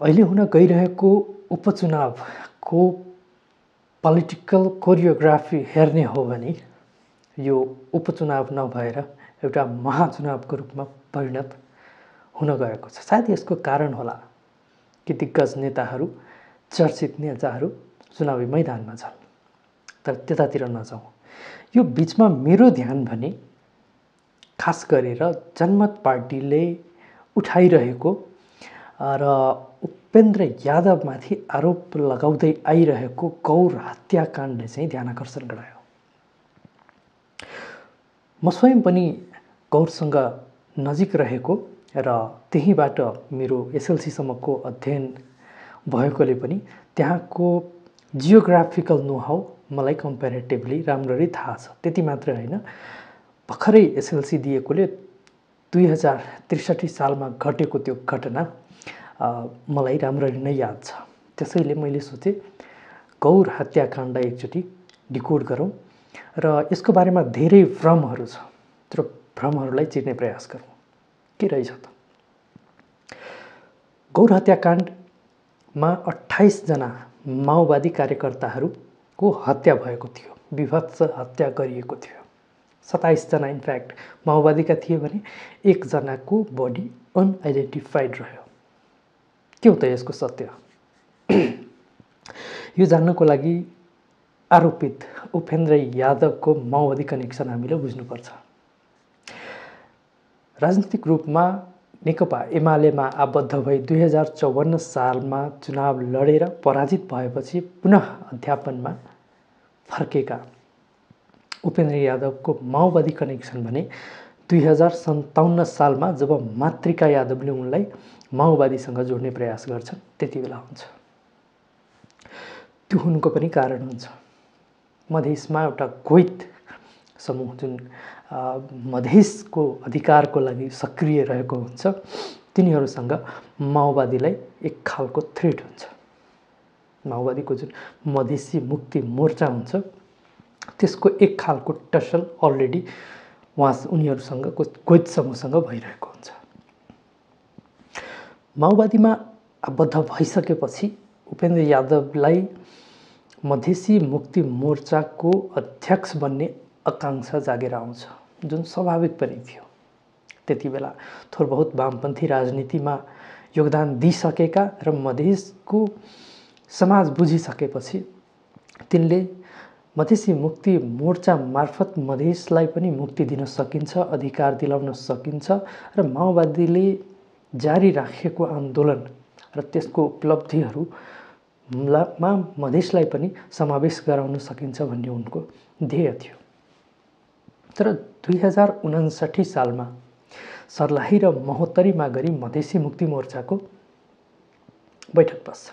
अहिले हुन गइरहेको उपचुनावको पोलिटिकल कोरियोग्राफी हेर्ने हो भने यो उपचुनाव नभएर एउटा महाचुनावको रूपमा परिणत हुन गएको छ। सायद यसको कारण होला कि दिग्गज नेताहरू, चर्चित नेताहरू चुनावी मैदानमा छन्। तर त्यतातिर नजाउँ। यो बीचमा मेरो ध्यान भने खास गरेर जनमत पार्टीले उठाइरहेको र उपेन्द्र यादवमाथि आरोप लगाउँदै आइरहेको गौर हत्याकाण्डले चाहिँ ध्यान आकर्षण गरायो। म स्वयं पनि गौरसँग नजिक रहेको र त्यहीबाट मेरो एसएलसीसम्मको अध्ययन भएकोले पनि त्यहाँको जियोग्राफिकल नोहाउ मलाई कम्पेरेटिभली राम्ररी थाहा छ। त्यति मात्र होइन, भर्खरै एसएलसी दिएकोले 2063 सालमा घटेको त्यो घटना मलाई राम्ररी नै याद छ। त्यसैले मैले सोचेँ गौर हत्याकाण्ड एकचोटि डिकोड गरौँ र यसको बारेमा धेरै भ्रमहरू छ, तर भ्रमहरूलाई चिर्ने प्रयास गरौँ। के रहेछ त? गौर हत्याकाण्डमा 28 जना माओवादी कार्यकर्ताहरूको हत्या भएको थियो, विभत्स हत्या गरिएको थियो। 27 जना इनफ्याक्ट माओवादीका थिए भने 1 जनाको बडी अनआइडेन्टिफाइड रह्यो। के हो त यसको सत्य? यो जान्नको लागि आरोपित उपेन्द्र यादवको माओवादी कनेक्सन हामीले बुझ्नुपर्छ। राजनीतिक रूपमा नेकपा एमालेमा आबद्ध भई 2054 सालमा चुनाव लडेर पराजित भएपछि पुनः अध्यापनमा फर्केका उपेन्द्र यादवको माओवादी कनेक्सन भने 2057 सालमा जब मातृका यादवले उनलाई माओवादीसँग जोड्ने प्रयास गर्छन् त्यति बेला हुन्छ। त्यो हुनुको पनि कारण हुन्छ। मधेसमा एउटा घोइत समूह जुन मधेसको अधिकारको लागि सक्रिय रहेको हुन्छ, तिनीहरूसँग माओवादीलाई एक खालको थ्रेट हुन्छ। माओवादीको जुन मधेसी मुक्ति मोर्चा हुन्छ त्यसको एक खालको टसल अलरेडी उनीहरूसँग घोइत समूहसँग भइरहेको हुन्छ। माओवादीमा आबद्ध भइसकेपछि उपेन्द्र यादवलाई मधेसी मुक्ति मोर्चाको अध्यक्ष बन्ने आकांक्षा जागेर आउँछ, जुन स्वाभाविक पनि थियो। त्यति बेला थोर बहुत वामपन्थी राजनीतिमा योगदान दिइसकेका र मधेसको समाज बुझिसकेपछि तिनले मधेसी मुक्ति मोर्चा मार्फत मधेसलाई पनि मुक्ति दिन सकिन्छ, अधिकार दिलाउन सकिन्छ र माओवादीले जारी राखेको आन्दोलन र त्यसको उपलब्धिहरूमा मधेसलाई पनि समावेश गराउन सकिन्छ भन्ने उनको ध्येय थियो। तर 2059 सालमा सर्लाही र महोत्तरीमा गरी मधेसी मुक्ति मोर्चाको बैठक बस्छ।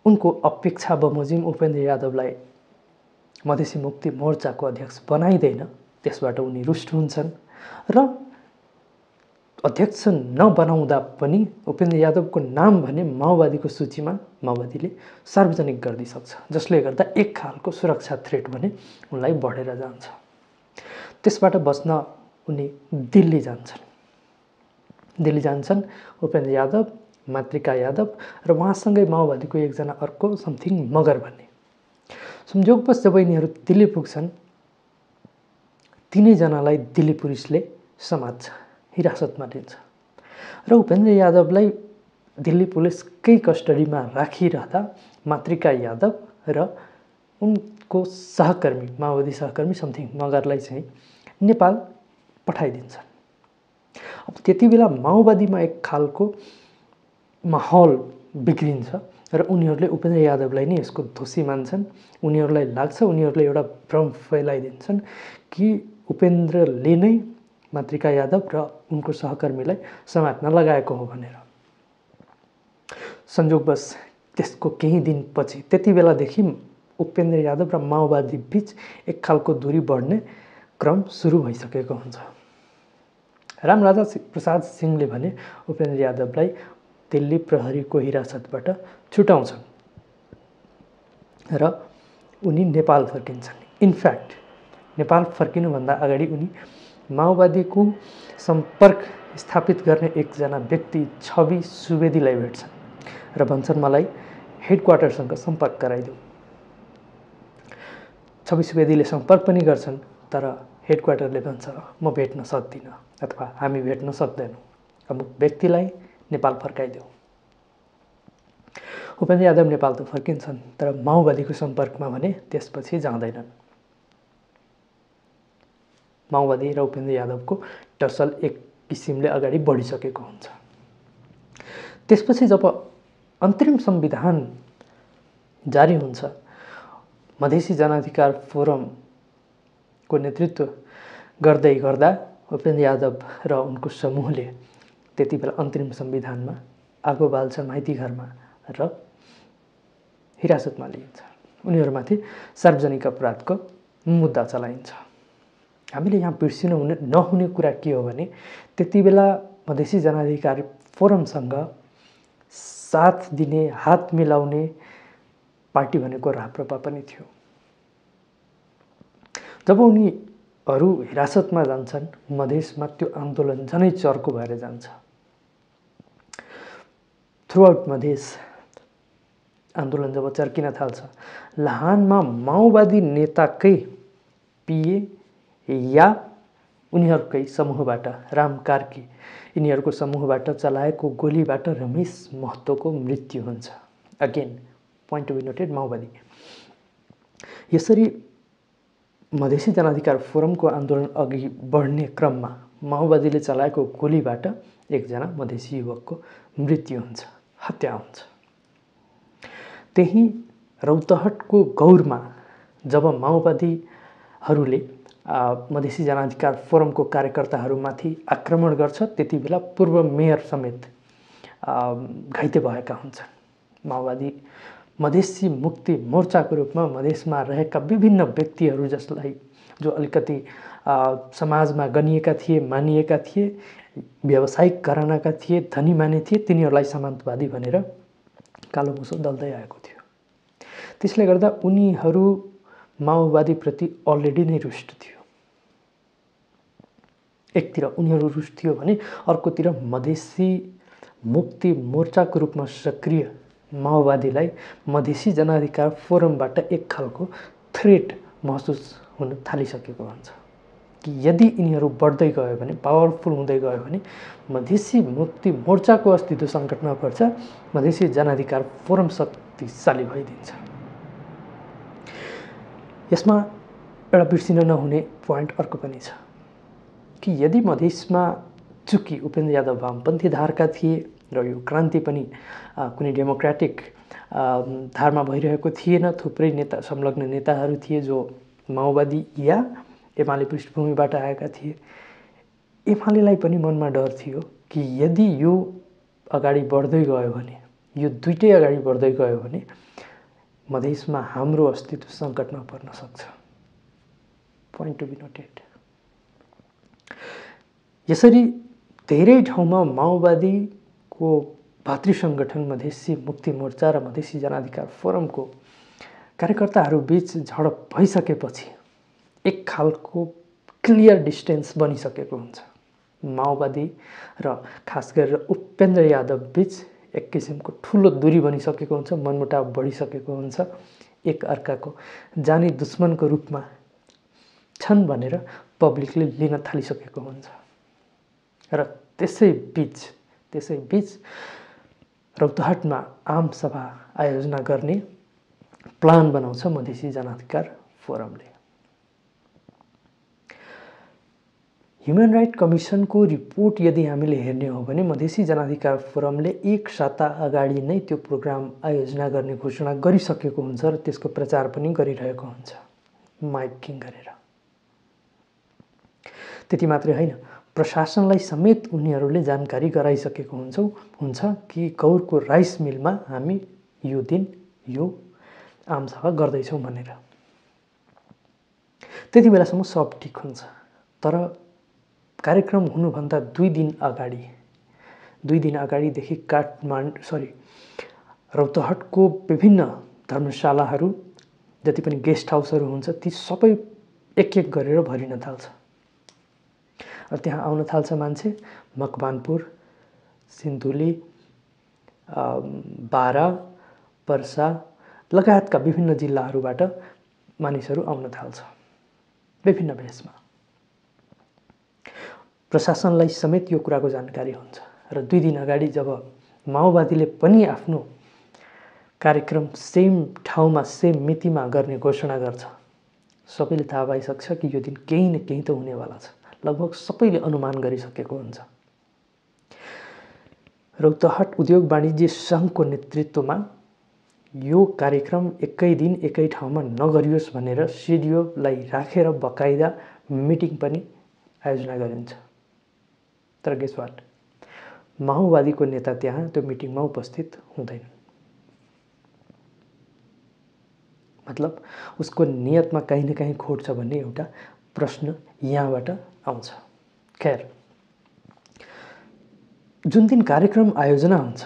उनको अपेक्षा बमोजिम उपेन्द्र यादवलाई मधेसी मुक्ति मोर्चाको अध्यक्ष बनाइदैन। त्यसबाट उनी रुष्ट हुन्छन् र अध्यक्ष नबनाउँदा पनि उपेन्द्र यादवको नाम भने माओवादीको सूचीमा माओवादीले सार्वजनिक गरिदिइसक्छ, जसले गर्दा एक खालको सुरक्षा थ्रेट भने उनलाई बढेर जान्छ। त्यसबाट बच्न उनी दिल्ली जान्छन्। उपेन्द्र यादव, मातृका यादव र उहाँसँगै माओवादीको एकजना अर्को समथिङ मगर भन्ने। संयोगवश जब यिनीहरू दिल्ली पुग्छन्, तीनैजनालाई दिल्ली पुलिसले समात्छ, हिरासतमा लिन्छ र उपेन्द्र यादवलाई दिल्ली पुलिसकै कस्टडीमा राखिरहँदा मातृका यादव र उनको सहकर्मी, माओवादी सहकर्मी समथिङ मगरलाई चाहिँ नेपाल पठाइदिन्छन्। अब त्यति बेला माओवादीमा एक खालको माहौल बिग्रिन्छ र उनीहरूले उपेन्द्र यादवलाई नै यसको दोषी मान्छन्। उनीहरूलाई लाग्छ, उनीहरूले एउटा भ्रम फैलाइदिन्छन् कि उपेन्द्रले नै मातृका यादव र उनको सहकर्मीलाई समात्न लगाएको हो भनेर। संयोगवश त्यसको केही दिनपछि त्यति बेलादेखि उपेन्द्र यादव र माओवादी बीच एक खालको दूरी बढ्ने क्रम सुरु भइसकेको हुन्छ। रामराजा प्रसाद सिंहले भने उपेन्द्र यादवलाई दिल्ली प्रहरीको हिरासतबाट छुटाउँछन् र उनी नेपाल फर्किन्छन्। इनफ्याक्ट नेपाल फर्किनुभन्दा अगाडि उनी माओवादीको सम्पर्क स्थापित गर्ने एकजना व्यक्ति छवि सुवेदीलाई भेट्छन् र भन्छन् मलाई हेडक्वार्टरसँग सम्पर्क गराइदेऊ। छवि सुवेदीले सम्पर्क पनि गर्छन्, तर हेडक्वार्टरले भन्छ म भेट्न सक्दिनँ अथवा हामी भेट्न सक्दैनौँ, अमुक व्यक्तिलाई नेपाल फर्काइदेऊ। उपेन्द्र यादव नेपाल त फर्किन्छन्, तर माओवादीको सम्पर्कमा भने त्यसपछि जाँदैनन्। माओवादी र उपेन्द्र यादवको टसल एक किसिमले अगाडि बढिसकेको हुन्छ। त्यसपछि जब अन्तरिम संविधान जारी हुन्छ, मधेसी जनाधिकार फोरमको नेतृत्व गर्दै गर्दा उपेन्द्र यादव र उनको समूहले त्यति बेला अन्तरिम संविधानमा आगो बाल्छ माइती घरमा र हिरासतमा लिइन्छ। उनीहरूमाथि सार्वजनिक अपराधको मुद्दा चलाइन्छ। हामीले यहाँ बिर्सिनु नहुने कुरा के हो भने त्यति बेला मधेसी जनाधिकार फोरमसँग साथ दिने, हात मिलाउने पार्टी भनेको राप्रपा पनि थियो। जब उनीहरू हिरासतमा जान्छन्, मधेसमा त्यो आन्दोलन झनै चर्को भएर जान्छ। थ्रुआउट मधेस आन्दोलन जब चर्किन थाल्छ, लाहानमा माओवादी नेताकै पिए या उनीहरूकै समूहबाट, राम कार्की यिनीहरूको समूहबाट चलाएको गोलीबाट रमेश महतोको मृत्यु हुन्छ। Again point to be noted, माओवादी। यसरी मधेसी जनाधिकार फोरमको आन्दोलन अघि बढ्ने क्रममा माओवादीले चलाएको गोलीबाट एकजना मधेसी युवकको मृत्यु हुन्छ, हत्या हुन्छ। त्यही रौतहटको गौरमा जब माओवादीहरूले मधेसी जनाधिकार फोरमको कार्यकर्ताहरूमाथि आक्रमण गर्छ, त्यति बेला पूर्व मेयर समेत घाइते भएका हुन्छन्। माओवादी मधेसी मुक्ति मोर्चाको रूपमा मधेसमा रहेका विभिन्न व्यक्तिहरू जसलाई जो अलिकति समाजमा गनिएका थिए, मानिएका थिए, व्यावसायिक घरानाका थिए, धनी माने थिए, तिनीहरूलाई सामन्तवादी भनेर कालो मुसो दल्दै आएको थियो। त्यसले गर्दा उनीहरू माओवादीप्रति अलरेडी नै रुष्ट थियो। एकतिर उनीहरू रुष्ट थियो भने अर्कोतिर मधेसी मुक्ति मोर्चाको रूपमा सक्रिय माओवादीलाई मधेसी जनाधिकार फोरमबाट एक खालको थ्रेट महसुस हुन थालिसकेको हुन्छ कि यदि यिनीहरू बढ्दै गयो भने, पावरफुल हुँदै गयो भने मधेसी मुक्ति मोर्चाको अस्तित्व सङ्कटमा पर्छ, मधेसी जनाधिकार फोरम शक्तिशाली भइदिन्छ। यसमा एउटा बिर्सिन नहुने पोइन्ट अर्को पनि छ कि यदि मधेसमा चुकी उपेन्द्र यादव वामपन्थी धारका थिए र यो क्रान्ति पनि कुनै डेमोक्रेटिक धारमा भइरहेको थिएन, थुप्रै नेता संलग्न नेताहरू थिए जो माओवादी या एमाले पृष्ठभूमिबाट आएका थिए। एमालेलाई पनि मनमा डर थियो कि यदि यो अगाडि बढ्दै गयो भने, यो दुईटै अगाडि बढ्दै गयो भने मधेसमा हाम्रो अस्तित्व सङ्कटमा पर्न सक्छ। Point to be noted. यसरी धेरै ठाउँमा माओवादीको भातृ सङ्गठन मधेसी मुक्ति मोर्चा र मधेसी जनाधिकार फोरमको कार्यकर्ताहरू बीच झडप भइसकेपछि एक खालको क्लियर डिस्टेन्स बनिसकेको हुन्छ। माओवादी र खास गरेर उपेन्द्र यादव बीच एक किसिमको ठुलो दूरी बनिसकेको हुन्छ, मनमुटाव बढिसकेको हुन्छ, एक अर्काको जानी दुश्मनको रूपमा छन् भनेर पब्लिकले लिन थालिसकेको हुन्छ। र त्यसै बीच रौतहटमा आम सभा आयोजना गर्ने प्लान बनाउँछ मधेसी जनाधिकार फोरमले। ह्युमन राइट कमिसनको रिपोर्ट यदि हामीले हेर्ने हो भने मधेसी जनाधिकार फोरमले एक साता अगाडि नै त्यो प्रोग्राम आयोजना गर्ने घोषणा गरिसकेको हुन्छ र त्यसको प्रचार पनि गरिरहेको हुन्छ माइकिङ गरेर। त्यति मात्रै होइन, प्रशासनलाई समेत उनीहरूले जानकारी गराइसकेको हुन्छ कि गौरको राइस मिलमा हामी यो दिन यो आमसभा गर्दैछौँ भनेर। त्यति बेलासम्म सब ठिक हुन्छ, तर कार्यक्रम हुनुभन्दा दुई दिन अगाडिदेखि रौतहटको विभिन्न धर्मशालाहरू जति पनि गेस्ट हाउसहरू हुन्छ ती सबै एक एक गरेर भरिन थाल्छ। त्यहाँ आउन थाल्छ मान्छे, मकवानपुर, सिन्धुली, बारा, पर्सा लगायतका विभिन्न जिल्लाहरूबाट मानिसहरू आउन थाल्छ विभिन्न भेषमा। प्रशासनलाई समेत यो कुराको जानकारी हुन्छ र 2 दिन अगाडि जब माओवादीले पनि आफ्नो कार्यक्रम सेम ठाउँमा सेम मितिमा गर्ने घोषणा गर्छ, सबैले थाहा पाइसक्छ कि यो दिन केही न केही त हुनेवाला छ। लगभग सबैले अनुमान गरिसकेको हुन्छ। रौतहट उद्योग वाणिज्य सङ्घको नेतृत्वमा यो कार्यक्रम एकै दिन एकै ठाउँमा नगरियोस् भनेर सिडिओलाई राखेर बकाइदा मिटिङ पनि आयोजना गरिन्छ। तर गेस वाट, माओवादीको नेता त्यहाँ त्यो मिटिङमा उपस्थित हुँदैनन्। मतलब उसको नियतमा कहीँ न कहीँ खोट छ भन्ने एउटा प्रश्न यहाँबाट आउँछ। खैर, जुन दिन कार्यक्रम आयोजना हुन्छ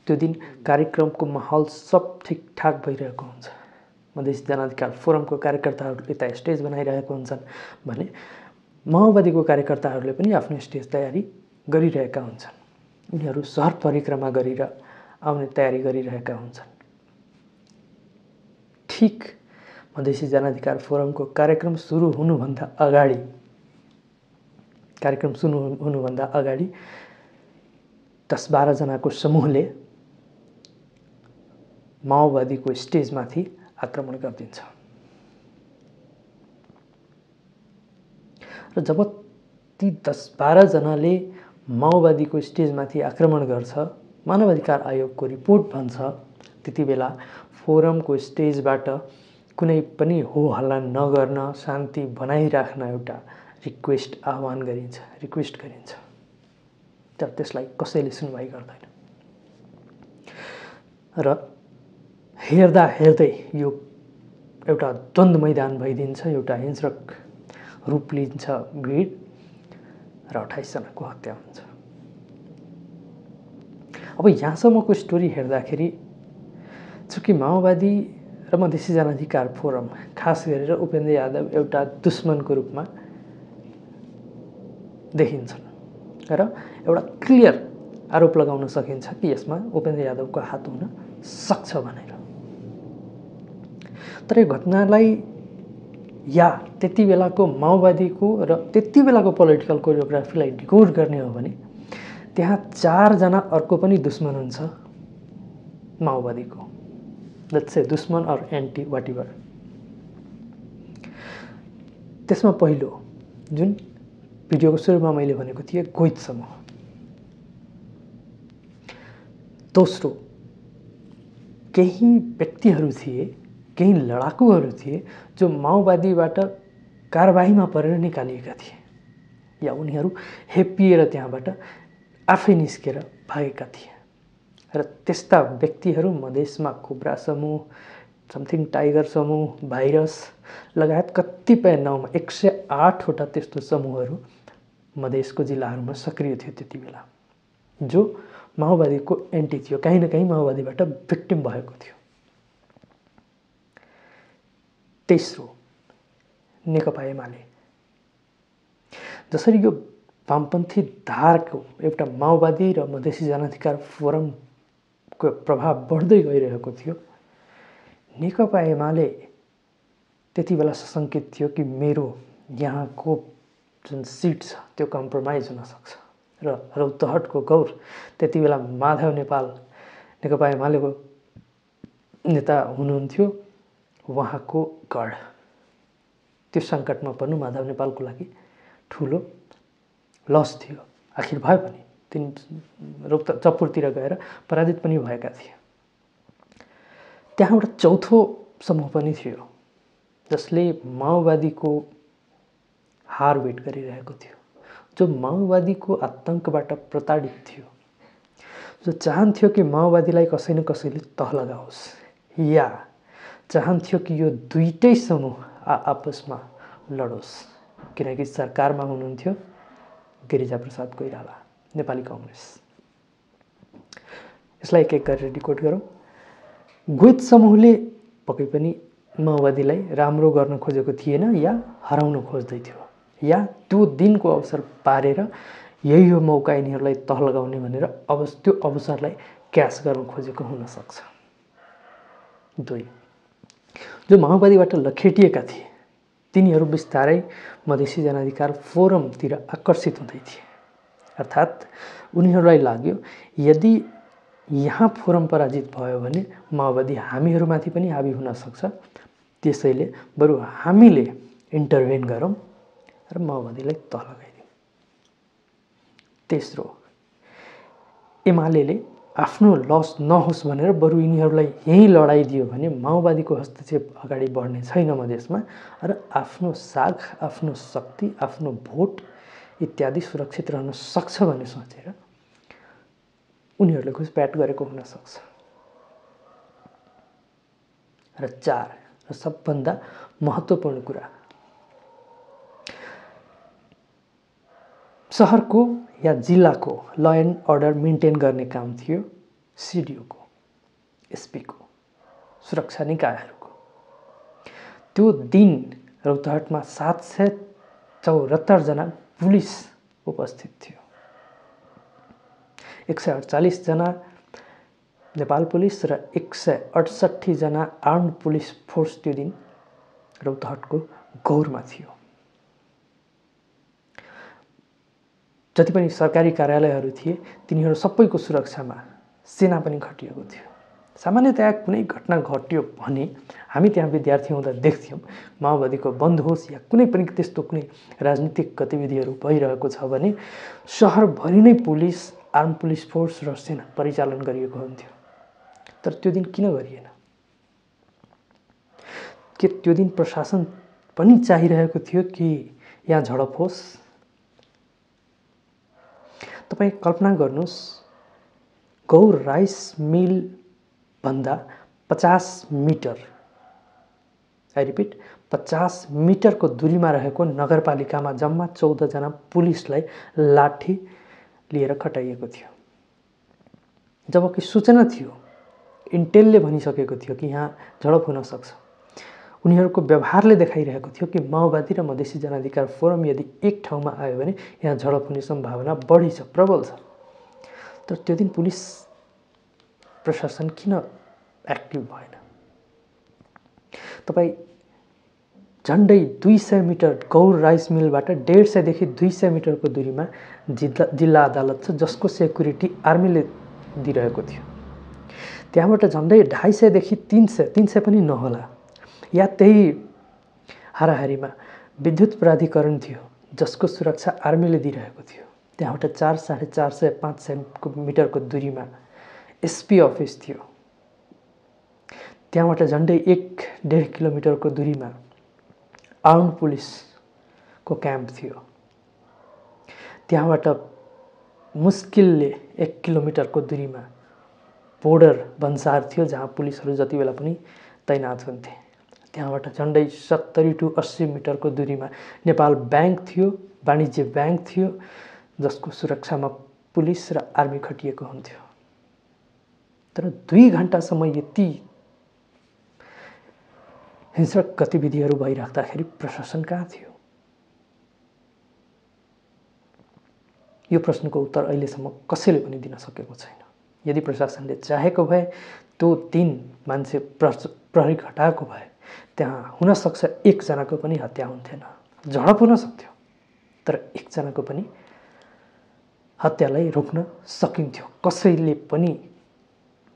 त्यो दिन कार्यक्रमको माहौल सब ठिकठाक भइरहेको हुन्छ। मधेसी जनाधिकार फोरमको कार्यकर्ताहरूले त स्टेज बनाइरहेको हुन्छन् भने माओवादीको कार्यकर्ताहरूले पनि आफ्नो स्टेज तयारी गरिरहेका हुन्छन्। उनीहरू सहर परिक्रमा गरेर आउने तयारी गरिरहेका हुन्छन्। ठीक मधेसी जनाधिकार फोरमको कार्यक्रम सुरु हुनुभन्दा अगाडि 10-12 जनाको समूहले माओवादीको स्टेजमाथि आक्रमण गरिदिन्छ र जब ती 10-12 जनाले माओवादीको स्टेजमाथि आक्रमण गर्छ, मानवाधिकार आयोगको रिपोर्ट भन्छ त्यति बेला फोरमको स्टेजबाट कुनै पनि हो हल्ला नगर्न, शान्ति बनाइराख्न एउटा रिक्वेस्ट गरिन्छ। तर त्यसलाई कसैले सुनवाई गर्दैन र हेर्दा हेर्दै यो एउटा द्वन्द्व मैदान भइदिन्छ, एउटा हिंस्रक रूप लिन्छ भिड र 28 जनाको हत्या हुन्छ। अब यहाँसम्मको स्टोरी हेर्दाखेरि चूँकि माओवादी र मधेसी जनाधिकार फोरम खास गरेर उपेन्द्र यादव एउटा दुश्मनको रूपमा देखिन्छन् र एउटा क्लियर आरोप लगाउन सकिन्छ कि यसमा उपेन्द्र यादवको हात हुन सक्छ भनेर। तर यो घटनालाई या त्यति बेलाको माओवादीको र त्यति बेलाको पोलिटिकल कोरियोग्राफीलाई डिकोड गर्ने हो भने त्यहाँ 4 जना अर्को पनि दुश्मन हुन्छ माओवादीको। लेट्स से दुश्मन और एन्टी वाट एभर। त्यसमा पहिलो जुन भिडियोको सुरुमा मैले भनेको थिएँ गोइत समूह, दोस्रो केही व्यक्तिहरू थिए, केही लडाकुहरू थिए जो माओवादीबाट कारबाहीमा परेर निकालिएका थिए या उनीहरू हेपिएर त्यहाँबाट आफै निस्केर भागेका थिए र त्यस्ता व्यक्तिहरू मधेसमा कोब्रा समूह, समथिङ टाइगर समूह, भाइरस लगायत कतिपय नाउँमा 108 वटा त्यस्तो समूहहरू मधेसको जिल्लाहरूमा सक्रिय थियो त्यति बेला, जो माओवादीको एन्टी थियो, कहीँ न कहीँ माओवादीबाट भिक्टिम भएको थियो। तेस्रो नेकपा एमाले। जसरी यो वामपन्थी धारको एउटा माओवादी र मधेसी जनाधिकार फोरमको प्रभाव बढ्दै गइरहेको थियो, नेकपा एमाले त्यति बेला सशङ्कित थियो कि मेरो यहाँको जुन सिट छ त्यो कम्प्रोमाइज हुन सक्छ र रौतहटको गौर त्यति बेला माधव नेपाल नेकपा एमालेको नेता हुनुहुन्थ्यो, उहाँको गढ त्यो सङ्कटमा पर्नु माधव नेपालको लागि ठुलो लस थियो। आखिर भए पनि तिनी चपुरतिर गएर पराजित पनि भएका थिए। त्यहाँ एउटा चौथो समूह पनि थियो जसले माओवादीको हार वेट गरिरहेको थियो, जो माओवादीको आतंकबाट प्रताडित थियो, जो चाहन्थ्यो कि माओवादीलाई कसै न कसैले तह लगाओस् या चाहन्थ्यो कि यो दुईटै समूह आपसमा लडोस्। किनकि सरकारमा हुनुहुन्थ्यो गिरिजाप्रसाद कोइराला, नेपाली कांग्रेस। यसलाई एक एक गरेर डिकोड गरौँ। गोइत समूहले पक्कै पनि माओवादीलाई राम्रो गर्न खोजेको थिएन या हराउन खोज्दै थियो। या त्यो दिनको अवसर पारेर यही हो मौका यिनीहरूलाई तह लगाउने भनेर त्यो अवसरलाई क्यास गर्न खोजेको हुनसक्छ। 2, जो माओवादीबाट लखेटिएका थिए तिनीहरू बिस्तारै मधेसी जनाधिकार फोरमतिर आकर्षित हुँदै थिए। अर्थात् उनीहरूलाई लाग्यो यदि यहाँ फोरम पराजित भयो भने माओवादी हामीहरूमाथि पनि हावी हुन सक्छ, त्यसैले बरु हामीले इन्टरभेन गरौँ र माओवादीलाई तह लगाइदिउँ। तेस्रो, एमालेले आफ्नो लस नहोस् भनेर बरु यिनीहरूलाई यहीँ लडाइदियो भने माओवादीको हस्तक्षेप अगाडि बढ्ने छैन मधेसमा र आफ्नो साख, आफ्नो शक्ति, आफ्नो भोट इत्यादि सुरक्षित रहन सक्छ भन्ने सोचेर उनीहरूले घुसपैठ गरेको हुनसक्छ। र 4, र सबभन्दा महत्त्वपूर्ण कुरा, सहरको या जिल्लाको ल एन्ड अर्डर मेन्टेन गर्ने काम थियो सिडिओको, एसपीको, सुरक्षा निकायहरूको। त्यो दिन रौतहटमा 774 जना पुलिस उपस्थित थियो। 148 जना नेपाल पुलिस र 168 जना आर्म्ड पुलिस फोर्स त्यो दिन रौतहटको गौरमा थियो। जति पनि सरकारी कार्यालयहरू थिए तिनीहरू सबैको सुरक्षामा सेना पनि खटिएको थियो। सामान्यतया कुनै घटना घट्यो भने हामी त्यहाँ विद्यार्थी हुँदा देख्थ्यौँ माओवादीको बन्द होस् या कुनै पनि त्यस्तो कुनै राजनीतिक गतिविधिहरू भइरहेको छ भने सहरभरि नै पुलिस, आर्म पुलिस फोर्स र सेना परिचालन गरिएको हुन्थ्यो। तर त्यो दिन किन गरिएन? के त्यो दिन प्रशासन पनि चाहिरहेको थियो कि यहाँ झडप होस्? तपाईँ कल्पना गर्नुहोस्, गौर राइस मिल भन्दा 50 मिटर, आई रिपिट 50 मिटरको दूरीमा रहेको नगरपालिकामा जम्मा 14 जना पुलिसलाई लाठी लिएर खटाइएको थियो। जबकि सूचना थियो, इन्टेलले भनिसकेको थियो कि यहाँ झडप हुन सक्छ। उनीहरूको व्यवहारले देखाइरहेको थियो कि माओवादी र मधेसी जनाधिकार फोरम यदि एक ठाउँमा आयो भने यहाँ झडप हुने सम्भावना बढी छ, प्रबल छ। तर त्यो दिन पुलिस प्रशासन किन एक्टिभ भएन? तपाईँ झन्डै 200 मिटर गौर राइस मिलबाट 150 देखि 200 मिटरको दूरीमा जिल्ला अदालत छ, जसको सेक्युरिटी आर्मीले दिइरहेको थियो। त्यहाँबाट झन्डै 250 देखि 300 पनि नहोला, या त्यही हाराहारीमा विद्युत प्राधिकरण थियो, जसको सुरक्षा आर्मीले दिइरहेको थियो। त्यहाँबाट 400, 450, 500 मिटरको दूरीमा एसपी अफिस थियो। त्यहाँबाट झन्डै 1-1.5 किलोमिटरको दूरीमा आर्म्ड पुलिसको क्याम्प थियो। त्यहाँबाट मुस्किलले 1 किलोमिटरको दूरीमा बोर्डर भन्सार थियो, जहाँ पुलिसहरू जति बेला पनि तैनात हुन्थे। त्यहाँबाट झन्डै 70 to 80 मिटरको दूरीमा नेपाल ब्याङ्क थियो, वाणिज्य ब्याङ्क थियो, जसको सुरक्षामा पुलिस र आर्मी खटिएको हुन्थ्यो। तर 2 घण्टासम्म यति हिंसक गतिविधिहरू भइराख्दाखेरि प्रशासन कहाँ थियो? यो प्रश्नको उत्तर अहिलेसम्म कसैले पनि दिन सकेको छैन। यदि प्रशासनले चाहेको भए त्यो दिन मान्छे प्रहरी घटाएको भए त्यहाँ हुन सक्छ 1 जनाको पनि हत्या हुन्थेन, झडप हुन सक्थ्यो, तर 1 जनाको पनि हत्यालाई रोक्न सकिन्थ्यो। कसैले पनि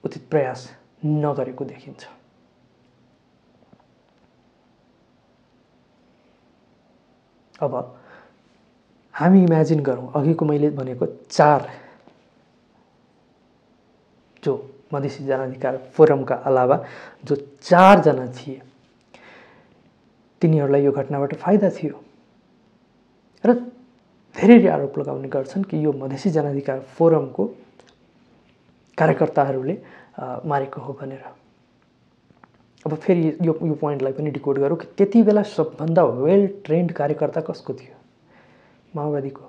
उचित प्रयास नगरेको देखिन्छ। अब हामी इमेजिन गरौँ, अघिको मैले भनेको 4 जो मधेसी जनाधिकार फोरमका अलावा जो 4 जना थिए, तिनीहरूलाई यो घटनाबाट फाइदा थियो र धेरैले आरोप लगाउने गर्छन् कि यो मधेसी जनाधिकार फोरमको कार्यकर्ताहरूले मारेको हो भनेर। अब फेरि यो पोइन्टलाई पनि डिकोड गरौँ कि त्यति बेला सबभन्दा वेल ट्रेन्ड कार्यकर्ता कसको थियो? माओवादीको।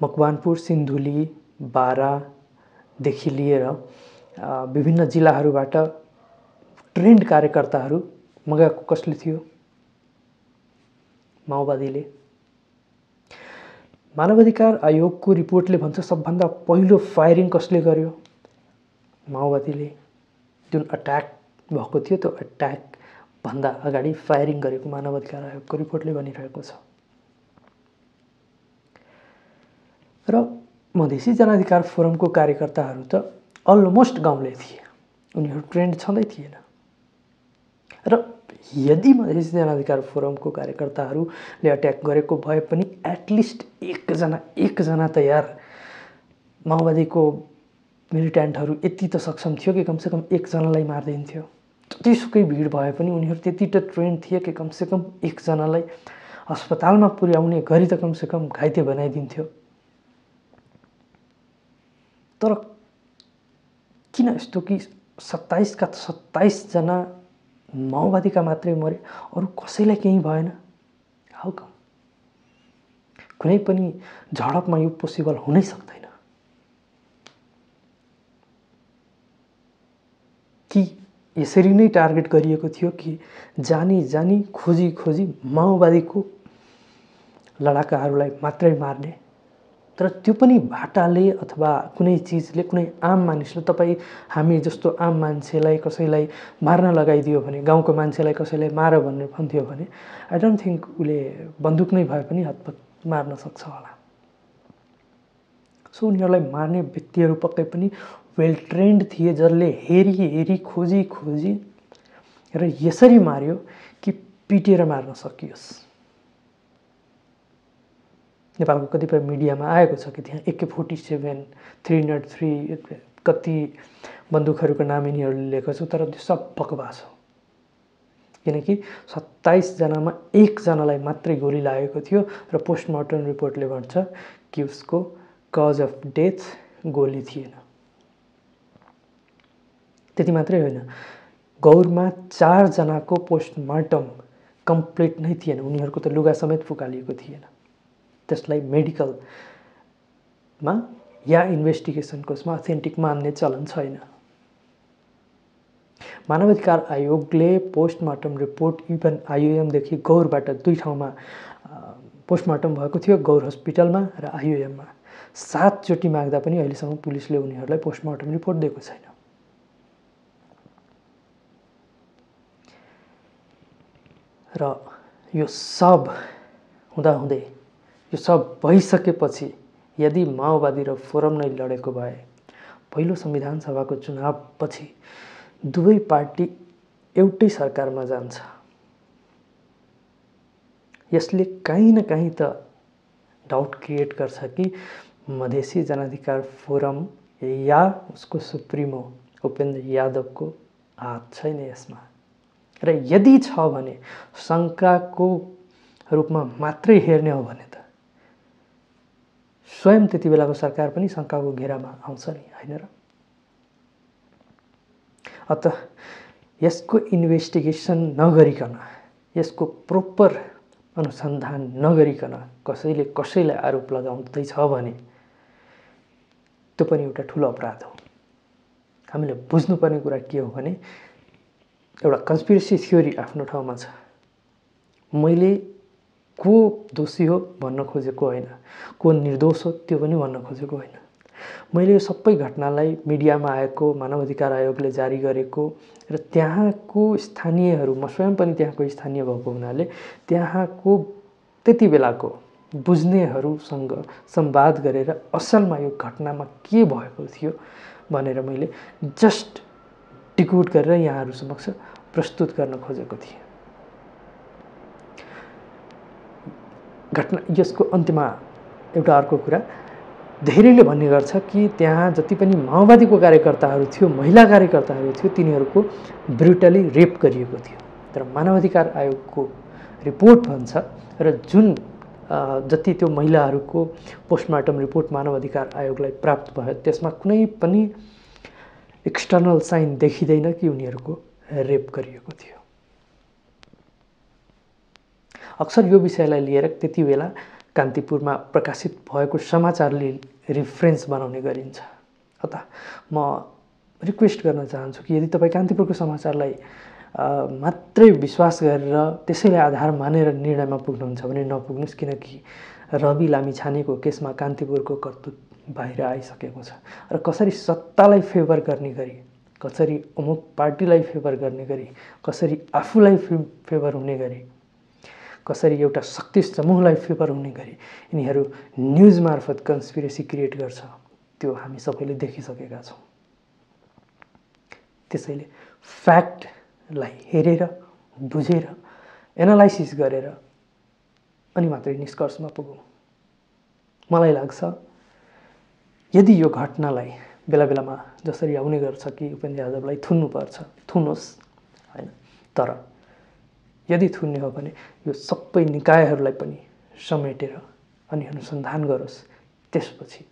मकवानपुर, सिन्धुली, बारादेखि लिएर विभिन्न जिल्लाहरूबाट ट्रेन्ड कार्यकर्ताहरू मगाएको कसले थियो? माओवादीले। मानवाधिकार आयोगको रिपोर्टले भन्छ सबभन्दा पहिलो फायरिङ कसले गर्यो? माओवादीले। जुन अट्याक भएको थियो त्यो अट्याक भन्दा अगाडि फायरिङ गरेको मानवाधिकार आयोगको रिपोर्टले भनिरहेको छ। र मधेसी जनाधिकार फोरमको कार्यकर्ताहरू त अलमोस्ट गाउँले थिए, उनीहरू ट्रेन्ड छँदै थिएन। र यदि मधेसी जनाधिकार फोरमको कार्यकर्ताहरूले अट्याक गरेको भए पनि एटलिस्ट एकजना त यार माओवादीको मिलिटेन्टहरू यति त सक्षम थियो कि कमसेकम एकजनालाई मारिदिन्थ्यो। जतिसुकै भिड भए पनि उनीहरू त्यति त ट्रेन्ड थिए कि कमसेकम एकजनालाई अस्पतालमा पुर्याउने गरी त कमसेकम घाइते बनाइदिन्थ्यो। तर किन यस्तो कि 27 का 27 जना माओवादीका मात्रै मरे, अरू कसैलाई केही भएन? How come? कुनै पनि झडपमा यो पोसिबल हुनै सक्दैन कि यसरी नै टार्गेट गरिएको थियो कि जानी खोजी माओवादीको लडाकाहरूलाई मात्रै मार्ने। तर त्यो पनि भाटाले अथवा कुनै चिजले, कुनै आम मानिसले, तपाईँ हामी जस्तो आम मान्छेलाई कसैलाई मार्न लगाइदियो भने, गाउँको मान्छेलाई कसैलाई मार भनेर भन्थ्यो भने आई डोन्ट थिङ्क उसले बन्दुक नै भए पनि हतपत मार्न सक्छ होला। सो उनीहरूलाई मार्ने व्यक्तिहरू पक्कै पनि वेल ट्रेन्ड थिए, जसले हेरी खोजी र यसरी मार्यो कि पिटेर मार्न सकियोस्। नेपालको कतिपय मिडियामा आएको छ कि त्यहाँ AK-47, 303 कति बन्दुकहरूको नाम यिनीहरूले लेखेको छ, तर त्यो सब बकवास हो। किनकि 27 जनामा एकजनालाई मात्रै गोली लागेको थियो र पोस्टमार्टम रिपोर्टले भन्छ कि उसको कज अफ डेथ गोली थिएन। त्यति मात्रै होइन, गौरमा 4 जनाको पोस्टमार्टम कम्प्लिट नै थिएन, उनीहरूको त लुगा समेत फुकालिएको थिएन। त्यसलाई मेडिकलमा या इन्भेस्टिगेसनको उसमा अथेन्टिक मान्ने चलन छैन। मानवाधिकार आयोगले पोस्टमार्टम रिपोर्ट इभन IOM देखि गौरबाट 2 ठाउँमा पोस्टमार्टम भएको थियो, गौर हस्पिटलमा र IOMमा। 7 चोटि माग्दा पनि अहिलेसम्म पुलिसले उनीहरूलाई पोस्टमार्टम रिपोर्ट दिएको छैन। र यो सब हुँदाहुँदै, यो सब भइसकेपछि यदि माओवादी र फोरम नै लडेको भए, पहिलो संविधान सभाको चुनावपछि दुवै पार्टी एउटै सरकारमा जान्छ। यसले कहीँ न कहीँ त डाउट क्रिएट गर्छ कि मधेसी जनाधिकार फोरम या उसको सुप्रिमो उपेन्द्र यादवको हात छैन यसमा। र यदि छ भने शङ्काको रूपमा मात्रै हेर्ने हो भने त स्वयं त्यति बेलाको सरकार पनि शङ्काको घेरामा आउँछ नि, हैन र? अत यसको इन्भेस्टिगेसन नगरिकन, यसको प्रोपर अनुसन्धान नगरिकन कसैले कसैलाई आरोप लगाउँदैछ भने त्यो पनि एउटा ठुलो अपराध हो। हामीले बुझ्नुपर्ने कुरा के हो भने एउटा कन्स्पिरेसी थ्योरी आफ्नो ठाउँमा छ। मैले को दोषी हो भन्न खोजेको होइन, को निर्दोष हो त्यो पनि भन्न खोजेको होइन। मैले यो सबै घटनालाई मिडियामा आएको, मानवाधिकार आयोगले जारी गरेको र त्यहाँको स्थानीयहरू, म स्वयं पनि त्यहाँको स्थानीय भएको हुनाले त्यहाँको त्यति बेलाको बुझ्नेहरूसँग संवाद गरेर असलमा यो घटनामा के भएको थियो भनेर मैले जस्ट डिकोड गरेर यहाँहरू समक्ष प्रस्तुत गर्न खोजेको थिएँ। घटना यसको अन्त्यमा एउटा अर्को कुरा, धेरैले भन्ने गर्छ कि त्यहाँ जति पनि माओवादीको कार्यकर्ताहरू थियो, महिला कार्यकर्ताहरू थियो, तिनीहरूको ब्रुटली रेप गरिएको थियो। तर मानवाधिकार आयोगको रिपोर्ट भन्छ र जुन जति त्यो महिलाहरूको पोस्टमार्टम रिपोर्ट मानवाधिकार आयोगलाई प्राप्त भयो त्यसमा कुनै पनि एक्सटर्नल साइन देखिँदैन कि उनीहरूको रेप गरिएको थियो। अक्सर यो विषयलाई लिएर त्यति बेला कान्तिपुरमा प्रकाशित भएको समाचारले रिफरेन्स बनाउने गरिन्छ। अतः म रिक्वेस्ट गर्न चाहन्छु कि यदि तपाईँ कान्तिपुरको समाचारलाई मात्रै विश्वास गरेर त्यसैले आधार मानेर निर्णयमा पुग्नुहुन्छ भने नपुग्नुहोस्, किनकि रवि लामिछानेको केसमा कान्तिपुरको करतुत बाहिर आइसकेको छ र कसरी सत्तालाई फेभर गर्ने गरी, कसरी अमुक पार्टीलाई फेभर गर्ने गरी, कसरी आफूलाई फेभर हुने गरी, कसरी एउटा शक्ति समूहलाई फेभर हुने गरी यिनीहरू न्युज मार्फत कन्स्पिरेसी क्रिएट गर्छ, त्यो हामी सबैले देखिसकेका छौँ। त्यसैले फ्याक्टलाई हेरेर, बुझेर, एनालाइसिस गरेर अनि मात्रै निष्कर्षमा पुगौँ। मलाई लाग्छ यदि यो घटनालाई बेला बेलामा जसरी आउने गर्छ कि उपेन्द्र यादवलाई थुन्नुपर्छ, थुनोस् हैन, तर यदि थुन्ने हो भने यो सबै निकायहरूलाई पनि समेटेर अनि अनुसन्धान गरोस्, त्यसपछि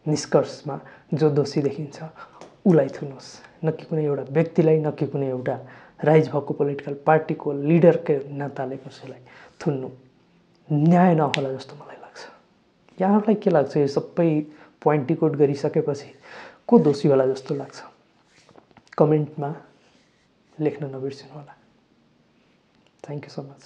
निष्कर्षमा जो दोषी देखिन्छ उलाई थुनोस्, न कि कुनै एउटा व्यक्तिलाई, न कि कुनै एउटा राइज भएको पोलिटिकल पार्टीको लिडरकै नाताले कसैलाई थुन्नु न्याय नहोला जस्तो मलाई लाग्छ। यहाँहरूलाई के लाग्छ? यो सबै पोइन्ट डिकोड गरिसकेपछि को दोषी होला जस्तो लाग्छ? कमेन्टमा लेख्न नबिर्सिनु होला। Thank you so much.